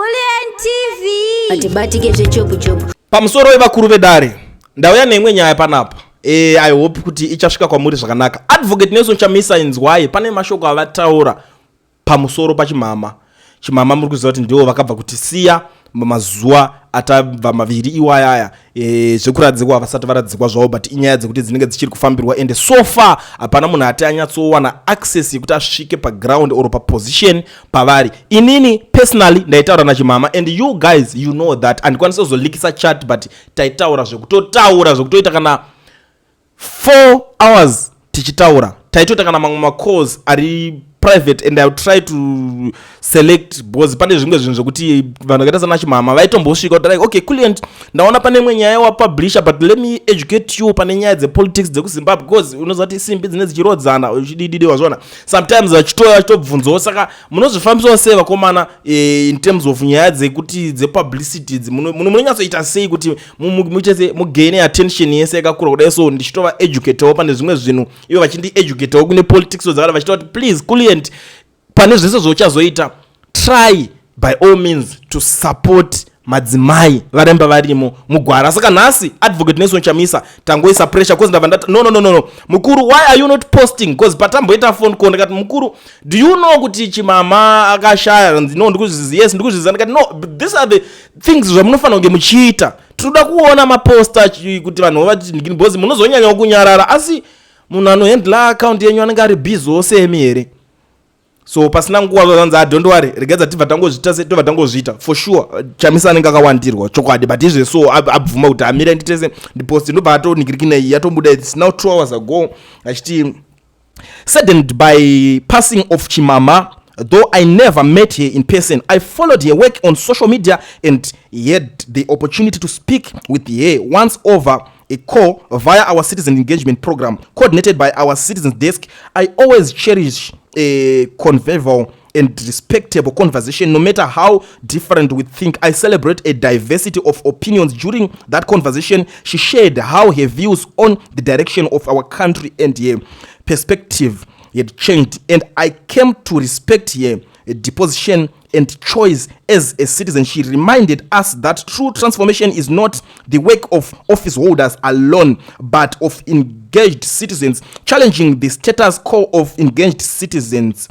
Kulliant TV. Atibatike zvechopu chopu. Pamusoro wevakuru vedare, ndauya neimwe nyaya panapa. I hope kuti ichasvika kwamuri zvakanaka. Advocate Nelson Chamisa, inzwai, pane mashoko avataura pamusoro pachimama. Chimama muri kuziva kuti ndivo vakabva kutisiya mazuva atabva maviri iwayaya. Zvekuradzikwa vasati varadzikwa zvavo, but inyaya dzekuti dzinenge dzichiri kufambirwa, and so far hapana munhu ati anyatsowana access yekuti asvike paground or paposition pavari. Inini personally ndaitaura nachimama, and you guys, you know that handikwanisi kuzolikisa chat, but taitaura zvekutotaura, zvekutoita kana 4 hours tichitaura. Taitoita kana mamwe macalls ari private, and I will try to select because pane zvimwe zvinhu zvekuti vanhu vakaita sana chimama vaitombosvika kuti like, "Okay Kulliant, ndaona pane imwe nyaya wapublisha, but let me educate you pane nyaya dzepolitics dzekuZimbabwe," because unoziva kuti simbi dzine dzichirodzana, uchidididi, wazviona, sometimes vachitoya vachitobvunzawo. Saka munozvifambisawo sei vakomana, in terms of nyaya dzekuti dzepublicity idzi? Munonyatsoita sei kuti muite se mugaine attention yese yakakura kudai? So ndichitova educatewo pane zvimwe zvinhu, ivo vachindieducatewo kune politics dzakada, vachitova kuti, "Please Kulliant, pane zvese zvauchazoita, try by all means to support madzimai varemba varimo mugwara." Saka nhasi Advocate Nelson Chamisa tangoisa pressure, cause ndabva ndati, "No, no, no, no, no, mukuru, why are you not posting?" Because patamboita phone call ndikati, "Mukuru, do you know kuti chimama akashaya?" "No, ndikuzviziva." "Yes, ndikuzviziva." Ndikati, "No, but these are the things zvamunofanira kunge muchiita. Tinoda kuona maposta kuti vanhu vati, because munozonyanyawo kunyarara, asi munhu anohandla account yenyu anenge ari busy semi here?" So pasina nguva vanzi, "Ah, don't worry, regedza tibva tangozviita se tobva tangozviita." For sure Chamisa anenge akawandirwa chokwadi, but izve so abvuma kuti amire nditese ndiposti, ndobva atonhingirikina. Iyi yatombuda, it's now 2 hours ago, achiti, "Saddened by passing of Chimama. Though I never met her in person, I followed her work on social media and had the opportunity to speak with her once over a call via our citizen engagement program coordinated by our citizens desk. I always cherish a convivial and respectable conversation, no matter how different we think. I celebrate a diversity of opinions. During that conversation, she shared how her views on the direction of our country and her perspective had changed, and I came to respect her deposition and choice as a citizen. She reminded us that true transformation is not the work of office holders alone, but of engaged citizens challenging the status quo, of engaged citizens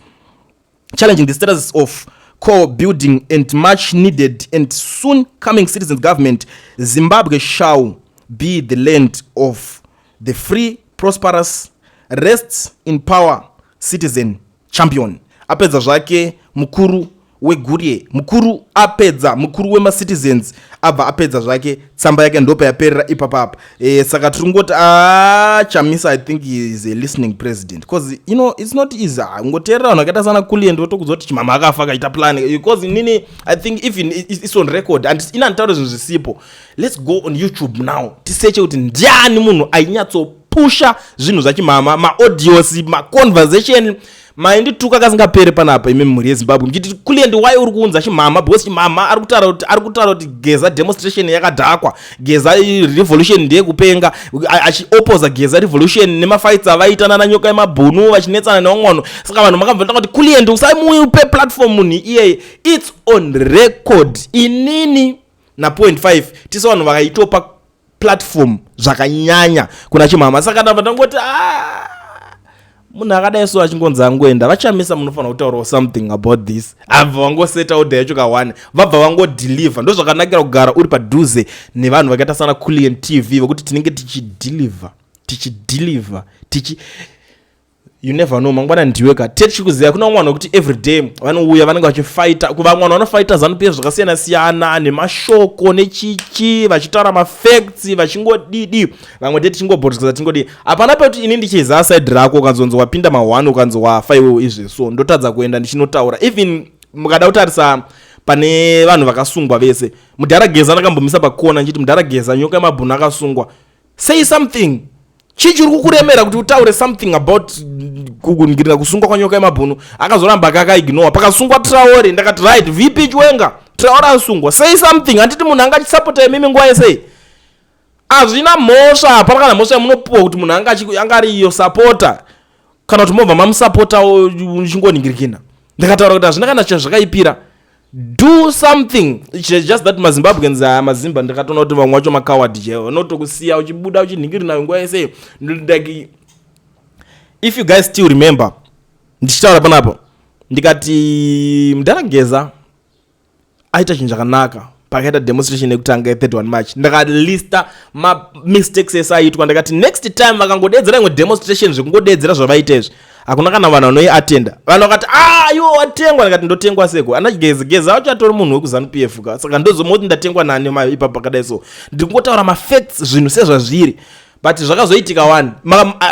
challenging the status of quo, building and much needed and soon coming citizens government. Zimbabwe shall be the land of the free, prosperous. Rests in power, Citizen Champion." Apedza zvake mukuru wegurye, mukuru apedza, mukuru wemacitizens abva apedza zvake tsamba yake, ndopa yaperera ipapapa. Saka tiri kungoti a Chamisa, I think he is a listening president, because it's not easy ungoteerera vanhu vakaita sana Kulliant, wotokudza kuti chimama akafa akaita plan, because inini I think even it's on record, and ina nditaure zvinhu zvisipo. Let's go on YouTube now, tiseche kuti ndiani munhu ainyatsopusha zvinhu zvachimama, maaudios, maconversation. Maindituka kasingaperi panapa imi mhuri yeZimbabwe, muchiti, "Kulliant, why uri kuunza chimama?" Because chimama ari kutaura kuti Geza demonstration yakadhakwa, Geza revolution ndeyekupenga, achiopposa Geza revolution nemafights avaita nana Nyoka yemabhunu, vachinetsana nevamwe vanhu. Saka vanhu makabva tanga kuti, "Kulliant, usamupe platform munhu iyeye." It's on record, inini na 5 tise vanhu vakaitopa platform zvakanyanya kuna chimama. Saka ndabva ndangoti, "Ah, munhu akadai so achingonzi angoenda, vaChamisa munofanira kutaurawo something about this." Abva vangoseta order yacho ka1, vabva vangodeliver. Ndo zvakanakira kugara uri padhuze nevanhu vakaita sana Kulliant TV, vekuti tinenge tichideliver, tichideliver, tichi you never know, mangwana ndiwe ka. Tichikuziva kuna vamwe vanhu vekuti everyday vanouya, vanenge vachifaita. Vamwe vanhu vanofaita ZANU PF zvakasiyana siyana nemashoko nechichi, vachitaura mafacts, vachingodidi. Vamwe te tichingobhotikisa, tingodi. Hapana pekuti ini ndichiziva side rako, ukanzonzi wapinda ma1, ukanzi wafa iwewo izve, so ndotadza kuenda ndichinotaura. Even mukada kutarisa pane vanhu vakasungwa vese, mudhara Geza ndakambomisa pakona nchiti, "Mudhara Geza, Nyoka yemabhunu akasungwa, say something. Chii chiri kukuremera kuti utaure something about kugundikirira kusungwa kwaNyoka yemabhunu?" Akazoramba akakaignowa. Pakasungwa Traore, ndakati, "Right, VP Chiwenga, Traore asungwa, say something. Handiti munhu anga achisapota imimi nguva yesei?" Hazvina mhosva, hapana kana mhosva yamunopiwa kuti munhu anga ari iyo sapota kana kuti mobva mamusapota uchingoningirikina. Ndakataura kuti hazvina kana chazvakaipira. Do something. It's just that maZimbabweans aya, maZimba, ndakatoona kuti vamwe vacho macoward chaivo, vanotokusiya uchibuda uchinhingiri nayo nguva yese. Like, if you guys still remember, ndichitaura panapo ndikati mudhara Geza aita chinhu chakanaka pakaita demonstration yekutanga ye31 March. Ndakalista mamistakes ese aitwa. Ndakati next time vakangodedzera imwe demonstration, zvekungodedzera zvavaita izvi, hakuna kana vanhu vanoiatenda. Vanhu vakati, "A, iwo watengwa." Ndikati, "Ndotengwa seko?" Ana Geza, Geza acho atori munhu wekuZANU PF ka, saka ndozomoti ndatengwa nani ipapo pakadai? So ndiri kungotaura mafacts, zvinhu sezvazviri. But zvakazoitika one,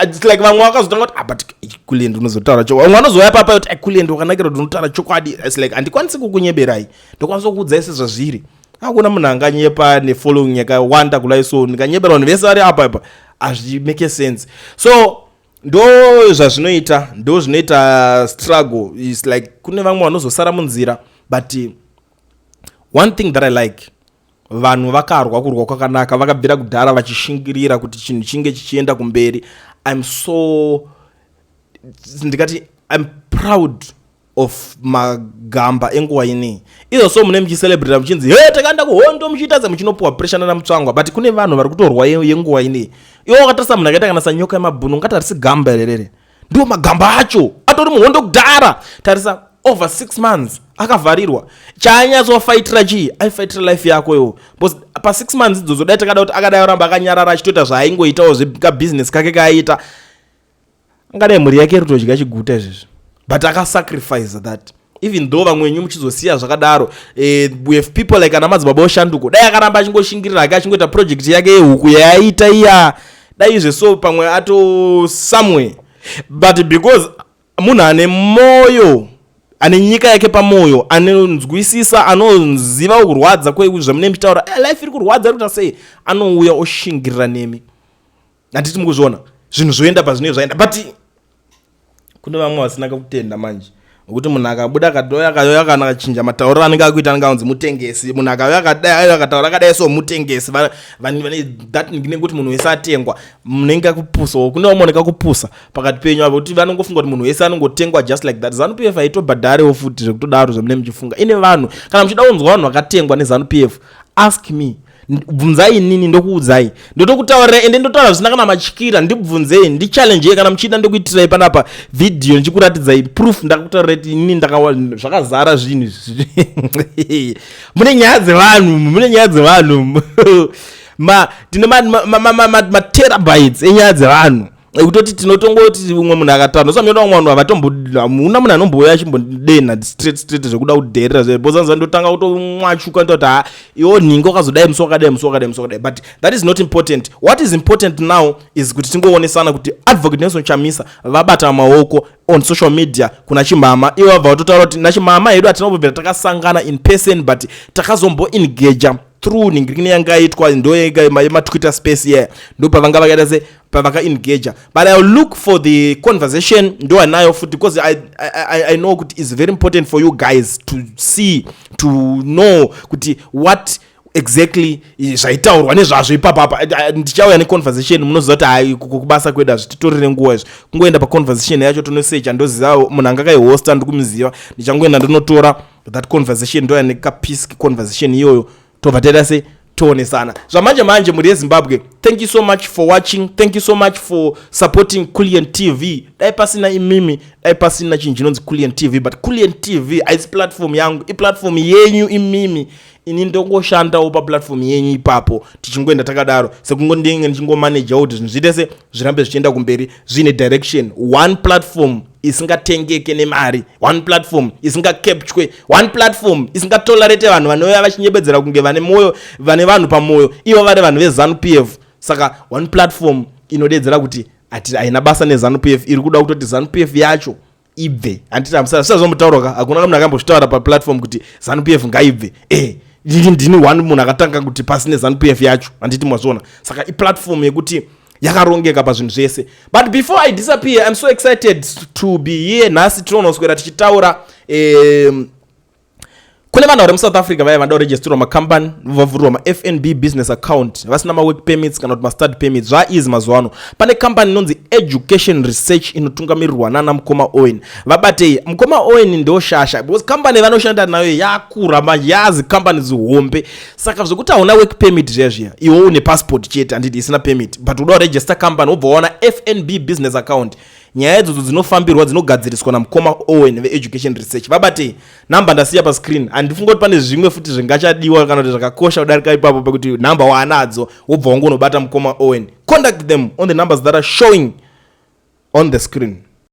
it's like vamwe vakazotanga kuti, "Ah, but Kulliant unozotaura chokwadi." Vamwe vanozouya papa kuti, "Kulliant wakanakira kuti unotaura chokwadi." It's like handikwanisi kukunyeberai, ndokwanisa kukuudzai sezvazviri. Hakuna munhu anganyepa nefollowing yakawanda kudai, so ndikanyebera vanhu vese vari apa apa, hazvimake sense. So ndo zvazvinoita, ndo zvinoita struggle. Is like kune vamwe vanozosara munzira. But one thing that I like, vanhu vakarwa kurwa kwakanaka, vakabvira kudhara vachishingirira kuti chinhu chinge chichienda kumberi. I'm so, ndikati I'm proud of magamba enguva inei. Izvo so mune muchicelebrata muchinzi, "He, takaenda kuhondo," muchiita se muchinopuwa pressure nana Mutsvangwa, but kune vanhu vari kutorwa yenguva inei. Iwo wakatarisa munhu akaita kana sanyoka yemabhunu, ungati harisi gamba rerere? Ndiwo magamba acho atori muhondo kudhara. Tarisa, over 6 months akavharirwa. Chaanyatsofaitira chii? Aifaitira life yako iwo, because pa6 months idzodzo, dai takada kuti akadai oramba akanyarara achitoita zvaaingoitawo, zvekabhizinesi kake kaaita, angadai mhuri yake iri kutodya chiguta izvezvi. But akasacrifice that, even though vamwe wenyu muchizosiya zvakadaro. We have people like ana Madzibaba Oshanduko. Dai akaramba achingoshingirira hake, achingoita project yake yehuku yaaita iya, dai izve pamwe ato somewhere. But because munhu ane moyo, ane nyika yake pamwoyo, anonzwisisa, anoziva kurwadza kwezvamunenge muchitaura, life iri kurwadza, iri kuita sei, anouya oshingirira nemi. Handiti mukuzviona zvinhu zvoenda pazvinenge zvaenda? But kune vamwe vasina kutenda manje, nokuti munhu akabuda akadoi, akauya kana akachinja matauriro anenge akuita, anenge anzi mutengesi. Munhu akauya akadai, akataura akadai, so mutengesi. Vane that nekuti munhu wese atengwa, munenge akupusawo. Kune vamwe vanenge akupusa pakati penyu apo, kuti vanongofunga kuti munhu wese anongotengwa just like that. ZANU PF haitobhadharewo futi zvekutodaro zvamunenge muchifunga. Ine vanhu, kana muchida kunzwa vanhu vakatengwa neZANU PF, ask me, bvunzai inini, ndokuudzai, ndotokutaurirai. Ende ndotaura zvisina kana matyira. Ndibvunzei, ndichallengei kana muchida. Ndokuitirai panapa vhidhiyo ndichikuratidzai proof. Ndakutaurirai kuti inini ndakawa zvakazara zvinhu izvi. Mune nyaya dzevanhu, mune nyaya dzevanhu, ma tine materabytes enyaya dzevanhu, ekutoti tinotongoti umwe munhu akataura nosamioda umwe vanhu havatombo, hamuna munhu anombouya achimbodena straight straight zvekuda kudherera zve bozanza. Ndotanga kutomwachuka, ndoti, "Ha, iwo nhingi wakazodai musi wakadai, musi wakadai, musi wakadai." But that is not important. What is important now is kuti tingoonesana kuti Advocate Nelson Chamisa vabata maoko on social media kuna Chimama. Ivo vabva vatotaura kuti naChimama hedu hatina kumbobvira takasangana in person, but takazomboengaja through nhingirini yanga yaitwa, ndo yemaTwitter Space yeah, ndo pavanga vakaita se pavakaengaja. But I will look for the conversation, ndo anayo futi, because I know kuti is very important for you guys to see, to know kuti what exactly zvaitaurwa nezvazvo ipapapa. Ndichauya neconversation. Munoziva kuti hai, kubasa kwedu hazvititorere nguva izvi, kungoenda paconversation yacho, tonosecha. Ndoziva munhu anga akaihosta, ndikumuziva. Ndichangoenda ndinotora that conversation, ndoya nekapiece conversation iyoyo, tobva taita se toonesana zvamanje manje. Mhuri yeZimbabwe, thank you so much for watching. Thank you so much for supporting Kulliant TV. Dai pasina imimi, dai pasina chinhu chinonzi Kulliant TV. But Kulliant TV haisi platform yangu, iplatform yenyu imimi. Ini ndongoshandawo paplatform yenyu ipapo, tichingoenda takadaro, sekungondinge ndichingomanajawo kuti zvinhu zviite se zvirambe zvichienda kumberi zviine direction. One platform isingatengeke nemari, one platform isingacapturwe, one platform isingatolerate vanhu vanouya vachinyebedzera kunge vane mwoyo, vane vanhu pamwoyo, ivo vari vanhu veZANU PF. Saka one platform inodedzera kuti ati haina basa neZANU PF, iri kuda kutoti ZANU PF yacho ibve. Handiti hamusazombotaurwa ka? Hakuna munhu akambozvitaura paplatform kuti ZANU PF ngaibve. Ndini one munhu akatanga kuti pasi neZANU PF yacho. Handiti mwazviona? Saka iplatform yekuti yakarongeka pazvinhu zvese. But before I disappear, I'm so excited to be here nhasi. Tinonoswera tichitaura Kune vanhu vari muSouth Africa vaya vanoda kuregisterwa makambani, vavhurirwa maFNB business account vasina mawork permits kana kuti mastudy permits. Zvaizi mazuva ano pane kambani inonzi Education Research inotungamirirwa nana mukoma Owen. Vabatei, mukoma Owen ndo shasha, because kambani vanoshanda nayo yakura manje, yazi kambani zihombe. Saka zvekuti hauna work permit zviya zviya, iwe une passport chete, handiti, isina permit, but uda kuregister company, wobva waona FNB business account, nyaya idzodzo dzinofambirwa, dzinogadziriswa namukoma Owen veEducation Research. Vabatei, namba ndasiya pascreen. Handifunga kuti pane zvimwe futi zvingachadiwa kana kuti zvakakosha kudarika ipapo, pekuti nhamba waanadzo, wobva wangonobata mukoma Owen. Contact them on the numbers that are showing on the screen.